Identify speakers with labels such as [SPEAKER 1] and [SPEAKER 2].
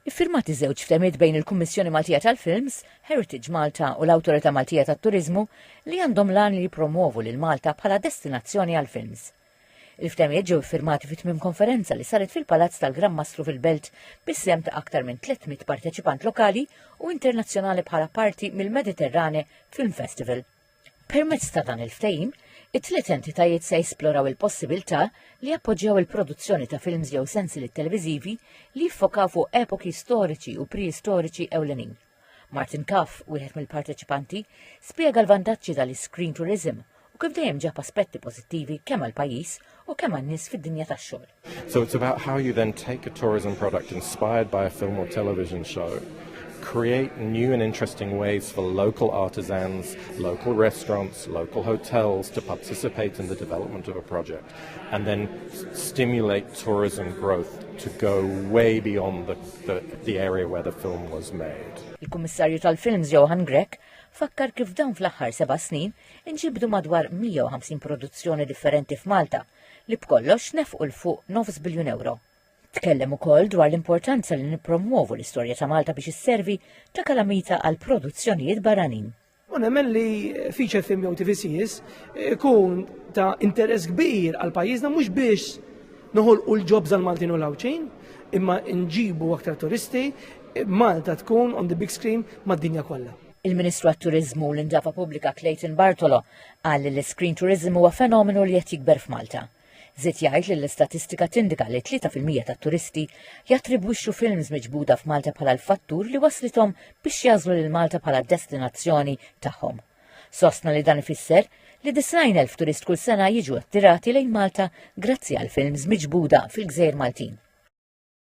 [SPEAKER 1] Iffirmati żewġ ftehimiet bejn il-Kummissjoni Maltija tal-Films, Heritage Malta u l-Awtorità Maltija tat-Turiżmu li għandhom l-għan li jippromwovu lil Malta bħala destinazzjoni għall-films. Il-ftehimiet ġew iffirmati fi tmiem konferenza li saret fil-Palazz tal-Gran Mastru fil-Belt bis-sehem ta' aktar minn 300 parteċipant lokali u internazzjonali bħala parti mill-Mediterrane Film Festival. Permezz ta' dan il-ftehim, it-tliet entitajiet se jisploraw il-possibilità li jappoġġjaw il-produzzjoni ta' films jew sensiliet televiżivi li jiffokaw fuq epoki storiċi u preistoriċi ewlenin. Martin Kaff, wieħed mill-parteċipanti, spjega l-vantaġġi tal-screen tourism u kif dejjem ġab aspetti pożittivi kemm għall-pajjiż u kemm għan-nies fid-dinja tax-xogħol.
[SPEAKER 2] So it's about how you then take a tourism product inspired by a film or television show, create new and interesting ways for local artisans, local restaurants, local hotels to participate in the development of a project, and then stimulate tourism growth to go way beyond the, the, the area where the film was made.
[SPEAKER 1] Il-Kummissarju tal-Films Johan Grech fakkar kif dawn fl-aħħar seba' snin inġibdu madwar 150 produzzjoni differenti f'Malta li b'kollox nefqu 'l fuq nofs biljun ewro. Tkellem ukoll dwar l-importanza li nippromwovu l-istorja ta' Malta biex isservi ta' kalamita għal produzzjonijiet barranin.
[SPEAKER 3] U nemmen li feature film jew TV series ikun ta' interess kbir għal pajjiżna mhux biex noħolqu l-jobs għal Maltin u l-Għawdxin, imma nġibu aktar turisti, Malta tkun on the big screen mad-dinja kollha.
[SPEAKER 1] Il-Ministru għat-Turiżmu u l-Indafa Pubblika Clayton Bartolo qal li l-screen tourism huwa fenomenu li qed jikber f'Malta. Żied jgħid li l-istatistika tindika li 3% tat-turisti jattribwixxu films miġbuda f'Malta bħala l-fattur li waslithom biex jagħżlu lil Malta bħala destinazzjoni tagħhom. Sostna li dan ifisser li 90,000 turist kull sena jiġu attirati lejn Malta grazzi għal films miġbuda fil-Gżejjer Maltin.